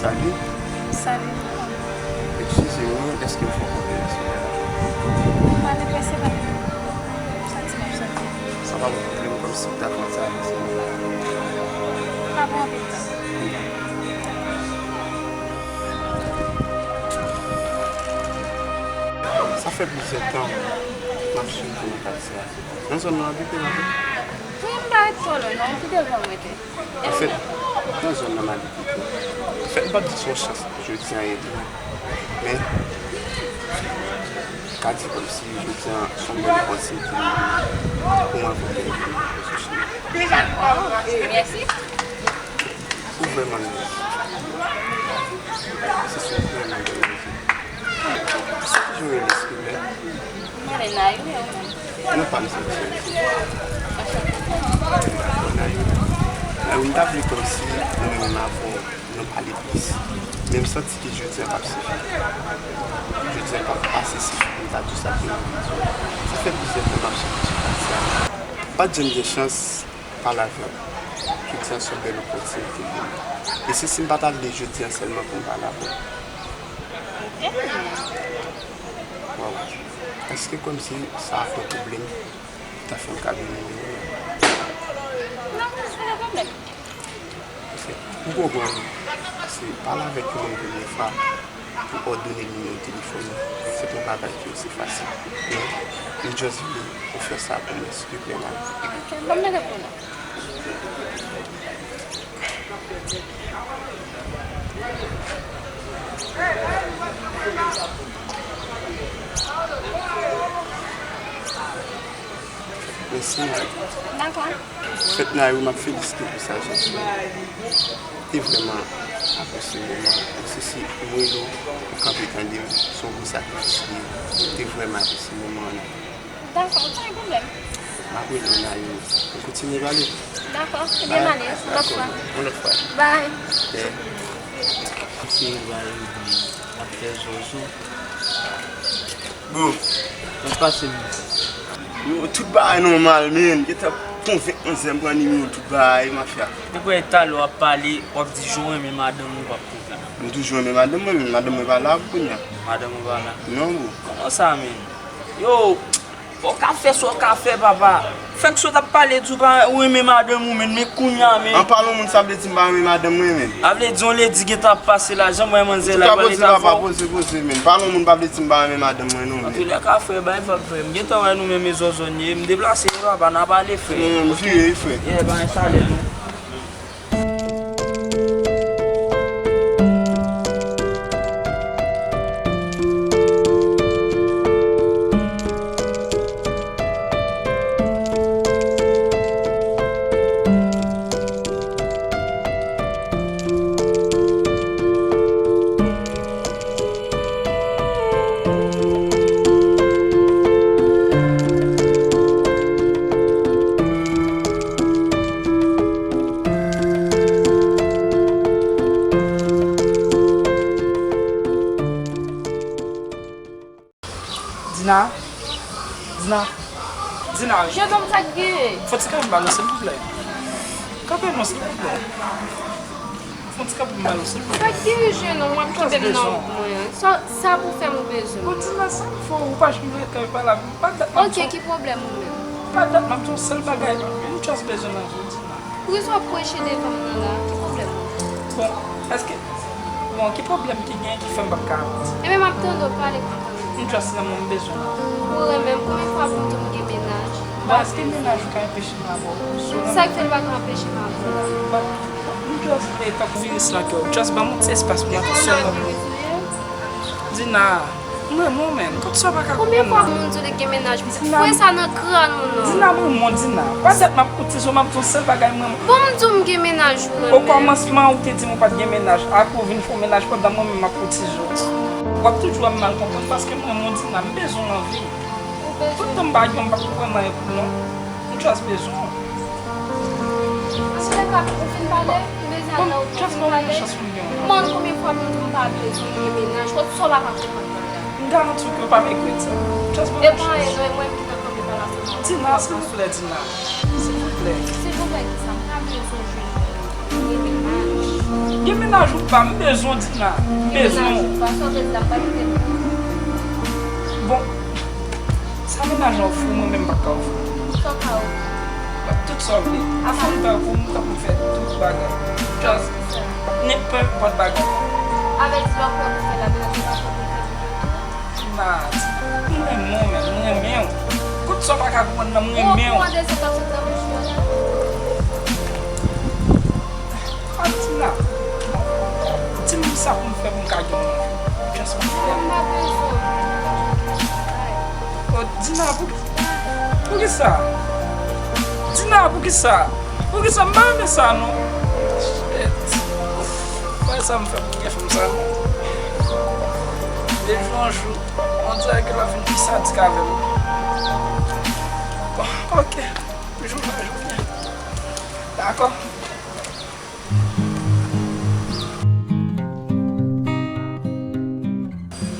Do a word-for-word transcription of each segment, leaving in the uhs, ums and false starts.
Salut. Salut. Eskize m, èske m fè w konfyans? M pa nan prese, pa. Santi m ap santi. Sa pa pran pwoblèm, kòmsi m ta fè w sa avè sa. Pa pran anpil tan. Sa fè plizyè tan m ap swiv ou nan katye a. Nan zòn nan w abite la tou? Wi, m pa ret twò lwen non, ki devan mwen te. Anfèt, nan zòn nan m abite tou. Anfèt, m p ap di se yon chans jodi a ye tou. Men, m ka di kòmsi jodi a se yon bèl opòtinite pou mwen pou m te vin sou chimen. Mèsi. Ou vrèman lèz. Se sou vrèman bèl mizik. Sa ki jan w rele, silvouplè? Mwen rele Nayou, e ou menm? Non pa m se Nayou. Nayou, m ta vle kòmsi mwen menm avè w, nou pale plis. Men m santi ke jodi a p ap sifi. Jodi a p ap ase sifi pou m ta di w sa ke m vle di w. Sa fè plizyè tan m ap chèche sou pati a. M pa t janm gen chans pale avè w. Jodi a se yon bèl opòtinite pou mwen. E se si m pa ta vle jodi a sèlman pou m pale avè w. Waw. Èske kòmsi sa ap yon pwoblèm pou ta fè m kado nimewo w? Non, pa gen pwoblèm. Ok. M konprann. Se pale avèk yon moun premye fwa pou òdone nimewo telefòn ou. Se pa yon bagay ki osi fasil. Men, m just vle ou fè sa pou mwen, silvouplè, Nayou. Ok, ban m mete pou nou. Mèsi, Nayou. Dakò. Fèt Nayou, m ap felisite w pou sajès ou. Te vrèman apresye moman an. Menm si m rele w, ou kanpe tande m, se yon gwo sakrifis li ye. Te vrèman apresye moman an. Dakò, pa gen pwoblèm. M ap rele w, Nayou. Nou kontinye pale. Dakò, ebyen, m ale, yon lòt fwa. Yon lòt fwa. Bye. Yeah. Ap fè zozo. Bro. Sa k pase, menm? Yo, tout bagay nòmal, man. Gentan konvenk manzè m pran nimewo, tout bagay, mafya. Ou kwè talè w ap pale, w ap di jan w renmen madanm ou, w p ap konprann. M toujou renmen madanm mwen, men madanm mwen pa la pou kounya. Madanm ou pa la? Non, bro. Kòman sa, menm? Yo, w ka fè sa w ka fè, papa. Fèk sot ap pale di w pa, ou renmen madanm ou, menm, men kounya, menm. An palan moun sa vle di m pa renmen madanm mwen, menm. A vle di yon ledi gentan ap pase la, jan m wè manzè la, pale ka fò. Poze, papa, poze, poze, menm. Palan moun pa vle di m pa renmen madanm mwen, non, menm. Antoulèka, frè, bay vag, frè. M gentan wè nou menm e zòzò n ye. M deplase, papa, n ap ale, frè. Non, non, m vire, wi, frè. Yeah, bay, salè nou. Dina, Dina, Dina. Jennonm, sa k gen? Fò ti kanpe ba nou, silvouplè. Kanpe non, silvouplè. Fò ti kanpe ba nou, silvouplè. Sa k gen, jennonm? W ap kite m nan wout mwen. Sa, sa pou fè m ou bezwen? Bon, Dina, sa m fè w, ou pa janm rete, pa la, pa dat m ap... Ok, ki pwoblèm ou menm? Pa dat m ap di yon sèl bagay, m just bezwen nan vi w, Dina. Poukisa w ap preche devan m nan la? Ki pwoblèm ou? Bon, èske, bon, ki pwoblèm ki gen ki fè m p ap ka... Ebyen, m ap tande w, pale pou m tande. M just renmen w, m bezwen w. Ou renmen m? Konbyen fwa pou m di w m gen mennaj? Bon, èske mennaj ou ka anpeche m avè w? Sa k fè l pa ka anpeche m avè w? Bon, m just vle tankou viris lan ke w just ban m yon ti espas pou m ap sèl. Dina, m renmen w, menm. Kot sa w pa ka konprann nan? Konbyen fwa moun di w li gen mennaj? Fouye sa nan kràn ou non. Dina, m renmen w, Dina. Pa dat m ap koutize w, m ap di w yon sèl bagay, m renmen w. Bon, m di w m gen mennaj ou renmen. Okòmansman, ou te di m ou pa t gen mennaj. Apre, ou vin fè yon mennaj pandan mwen menm m ap koutize w. W ap toujou wè m mal konprann paske m renmen w, Dina. M bezwen w nan vi m. Tout tan m pa gen w, m p ap konprann anyen pou non. M just bezwen w. Antoulèka, ou fin pale? M bezwen al nan wout mwen, ou fin pale? Bon, just ban mwen yon chans pou m gen w. Kòman, konbyen fwa m di w m pa bezwen w, m gen mennaj? Kot sa w pa ka konprann nan la? M garanti w ke w p ap regrèt sa. Just ban mwen yon chans. E pa anyen non, e mwen menm ki t ap kanpe pa la sèlman. Dina, silvouplè, Dina. Silvouplè. Silvouplè ki sa? M pa bezwen jwenn moun. M gen mennaj. Gen mennaj ou pa, m bezwen w, Dina. M bezwen w. Gen mennaj ou pa, sa w vle di la, m pa kite l. Bon, sa mennaj lan ofri w, mwen menm m p ap ka ofri w. Sa w ka ofri? Tout sa w vle. Ou fè yon bagay pou mwen, m pran pou m fè tout bagay. Just, nenpòt bagay. Avèk sa w prè pou fè la, mennaj ou pa prè pou l fè pou ou tou? Dina, m renmen w, men m renmen w. Kot sa w pa ka konprann nan, m renmen w. Ou okouran de sa k ap sot nan bouch mwen an? Ah, Dina, di m sa pou m fè pou m ka gen w nan vi m. Just pou m fè. Mwen pa bezwen w. Oh, Dina, pou, poukisa? Dina, poukisa? Poukisa? M pa renmen sa, non. Shit. Wè sa m fè pou gen fanm sa, non. Jou an jou, on dirè ke l ap vin pi sadik avè m. Bon, ok. Jou pa jou, byen. Dakò.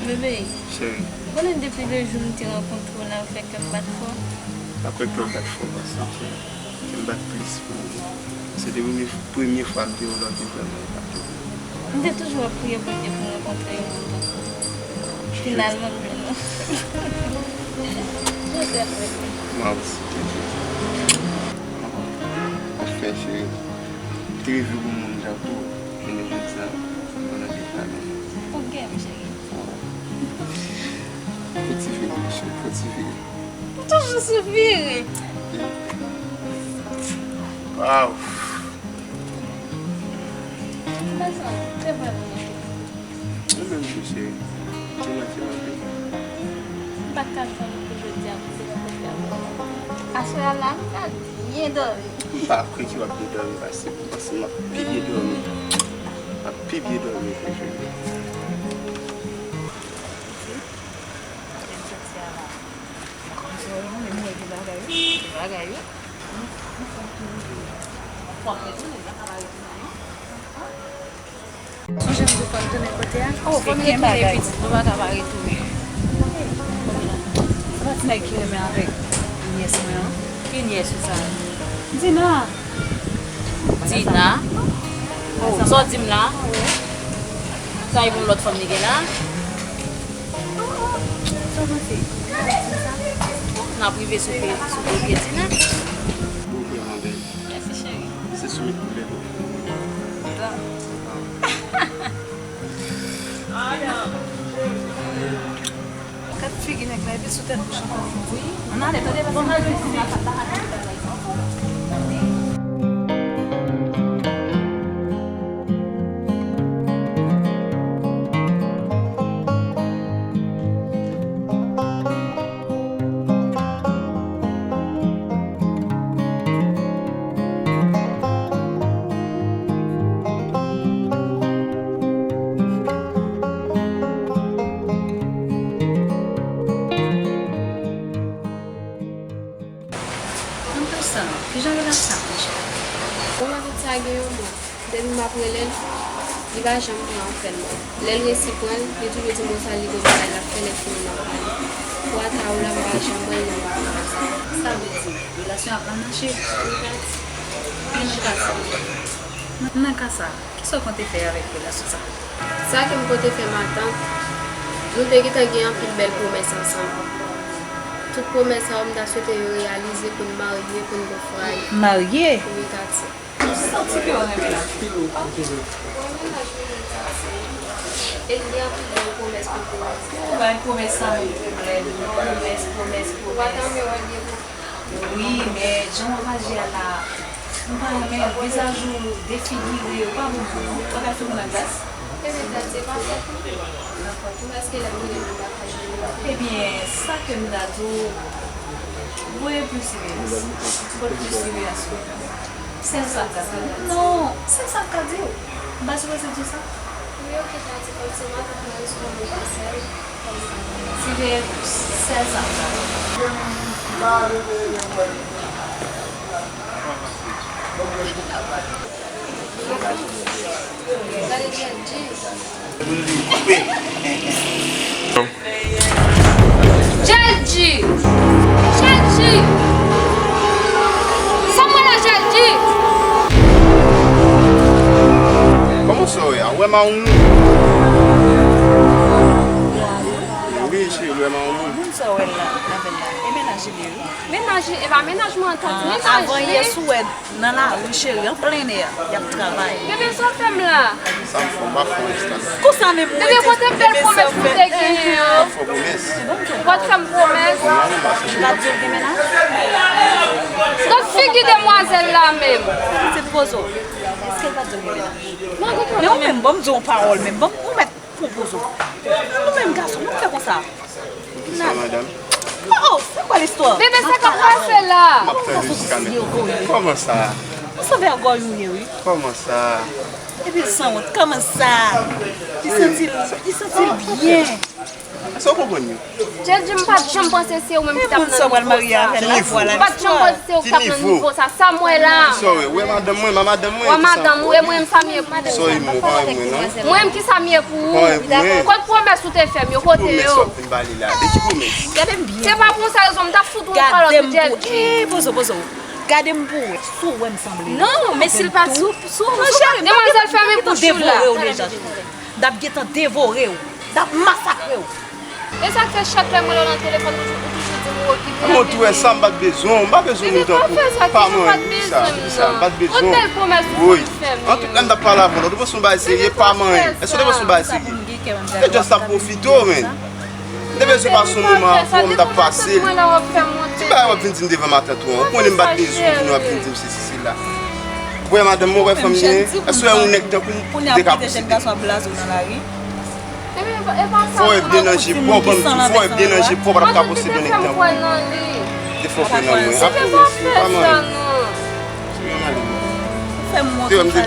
Bebe, cheri, ou konnen depi le jou m te rankontre w la, m fè kè m bat fò. Apre kè w bat fò, paske kè m bat plis pou ou. Se te premye, premye fwa m te wè w la, w te vrèman epato. M te toujou ap priye pou Dye pou m rankontre yon moun tankou w. Finalman, m jwenn ou. Mwen osi, te jwenn ou. Anfen, cheri. M te reve pou moun tankou w. Jounen jodi a, mwen nan de fanmi. Ou gen m, cheri. Fò ti vire, cheri, fò ti vire. M toujou soupire. Waw. Mwen santi se vrèman. Ou menm tou, cheri. Ou manti anpil. M pa t ka tann pou jodi a pou se yon kote avè w. Aswè a la, m pral byen dòmi. M pa kwè ke w ap byen dòmi pase m. Paske m ap pi byen dòmi. M ap pi byen dòmi ke jodi. Sonje m di w fò n tounen kote a? Oh, fò n retounen, pitit, nou pa ka pa retounen. Se pa ti nèg ki renmen avèk nyès mwen an? Ki nyès ou sa? Dina. Dina? Oh, sa w di m la? Sa e pou yon lòt fanm li gen la? Sa w panse? N ap rive sou pye, sou pye Dina. Ou vrèman bèl. Mèsi, cheri. Se sou met koulè tou. Bon. Gad figi nèg la, epi sou tèt bouch ankò. Wi. Ann ale, tande, paske m bezwen fini ak sa. Nan tou sa, kijan relasyon ap mache? Bon, matant sa gen yon bon. Depi m ap rele l, li pa janm pran apèl mwen. Lè l resi pran l, li toujou di m konsa li gon bagay l ap fè lè fini n ap pale. Pou ata ou la, m pa janm rele l, m pa konn sa. Sa vle di, relasyon ap mal mache? Wi, tati. Men nan ka sa, nan, nan ka sa, kisa w konte fè avèk relasyon sa? Sa ke m konte fè, matant, nou te gentan gen anpil bèl pwomès ansanm. Tout pwomès sa yo, m ta swete yo reyalize pou n marye, pou n gon fwaye. Marye? Wi, tati. M santi ke w renmen l anpil. Ou renmen laj mwen, tati. E l gen anpil bèl pwomès pou l fè. Ou bay pwomès sa, mwen pwomès, pwomès, pwomès. Ou pa ta renmen wè l gen Wi, men jan w ap aji a la, m pa renmen vizaj ou defigire, ou pa bon moun non, ou pa ka fè moun an gras. Ebyen, tati, se pa fòt mwen. Nan fòt ou? Paske lè m rele nou pa ka jwenn ou. Ebyen, sa ke m ta di w, voye plis sireyans. Voye plis sireyans, wi. Sèl sa m ka di w. Non, sèl sa m ka di w. M pa sipoze di w sa? Wi, oke, tati, kòmsi matant mwen resevwa mesaj sa, kòmsi. Sireye plis, sèl sa m ka di w. Gade J L G. J L G! J L G! Sa mwen la, J L G! Kòman sa w ye a? Ou wè mawon m? Wi, cheri, ou wè mawon m? Moun sa w wè la, avè l la, e mennaj li ye wi. Mennaj li, e pa mennaj mwen an, tante, mennaj li. Avan yè sou wè. Nan lari, cheri, an plen è, y ap travay. Bebe, sa w fè m la? Sa m fè w, m pa fè w ekstra. Konsa menm ou rete, bebe, kote bèl pwomès nou te genyen an? M pa fè w pwomès. Ou pa t fè m pwomès? Non, m pa fè w pwomès. Li pa t di w gen mennaj? Gad figi demwazèl la menm. Pitit poze w. Èske l pa t di w gen mennaj? Men ou menm, ban m di w yon pawòl menm. Ban m, ou mèt pran poze w. Nou menm gason, nou fè konsa. Sa, madanm? Oh, oh, se kwa listwa? Bebe, sa k ap pase la? M ap tande jiska mentnan. Kòman sa? Vègòy ou ye, wi. Kòman sa? Epi l sanwont, kòman sa? Li santi l, li santi l byen. Sa w konprann yo? Jezi, m pa t janm panse se ou menm ki t ap nan nivo sa. Ki nivo? M pa t janm panse se ou ki t ap nan nivo sa. Sa m wè la? Sa w wè? Ou wè madanm mwen, ma madanm mwen, wè madanm ou, e mwen menm sa m ye pou ou? Sa w ye mwen, ou pa wè mwen, non? Mwen menm ki sa m ye pou ou? Ou pa wè mwen? Kot pwomès ou te fè m yo? Kote yo? Ki pwomès w ap vin pale la? De ki pwomès? Gade m byen. Se pa pou yon sèl rezon, m t ap fout ou yon kalòt, Jezi. Gade m pou, ey, pozo, pozo. Gade m pou wè. Si w wè m sanble. Non, men si l pa di w, si w, si w pa... Demwazèl, fèmen bouch ou la. M t ap gentan devore w deja. M t ap gentan devore w. M t ap masakre w. E sa k fè chak lè m rele w nan telefòn, ou, ou toujou di m ou okipe. Mwen tou wè sa, m pa t bezwen w, m pa bezwen moun tankou w. Pa manyen, kisa, kisa, m pa t bezwen w. Woy. An tout lè m t ap pale avè w la, ou te panse yon bagay serye, pa manyen. Èske w te panse yon bagay serye? Te just ap pwofite w, men. M te bezwen pase yon moman avè w, m t ap pase l. Ti bagay w ap vin di m devan matant ou an. Ou konnen m pa t bezwen w, vini w ap vin di m sesi, sela. Ou wè madanm mwen, ou wè fanm li ye. Èske w wè yon nèg tankou m, m te ka posede? Fò w wè byen nan je pa w, ban m di w, fò w wè byen nan je pa w, w pa t ap ka posede yon nèg tankou m. Te fò kwè nan mwen. Ap pwomèt, pa manyen. Te wè m te,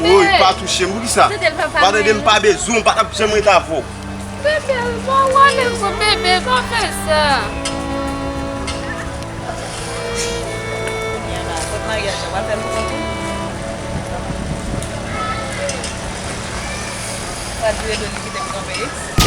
woy, pa touche m. Poukisa? Pa tande m, pa bezwen w, pa t ap janm rete avè w. Bebe, bon, w ale sou bebe, pa fè sa. Kounye a la, kot maryaj la, w ap fè l pou kont ou? Pral vire do li kite m kanpe.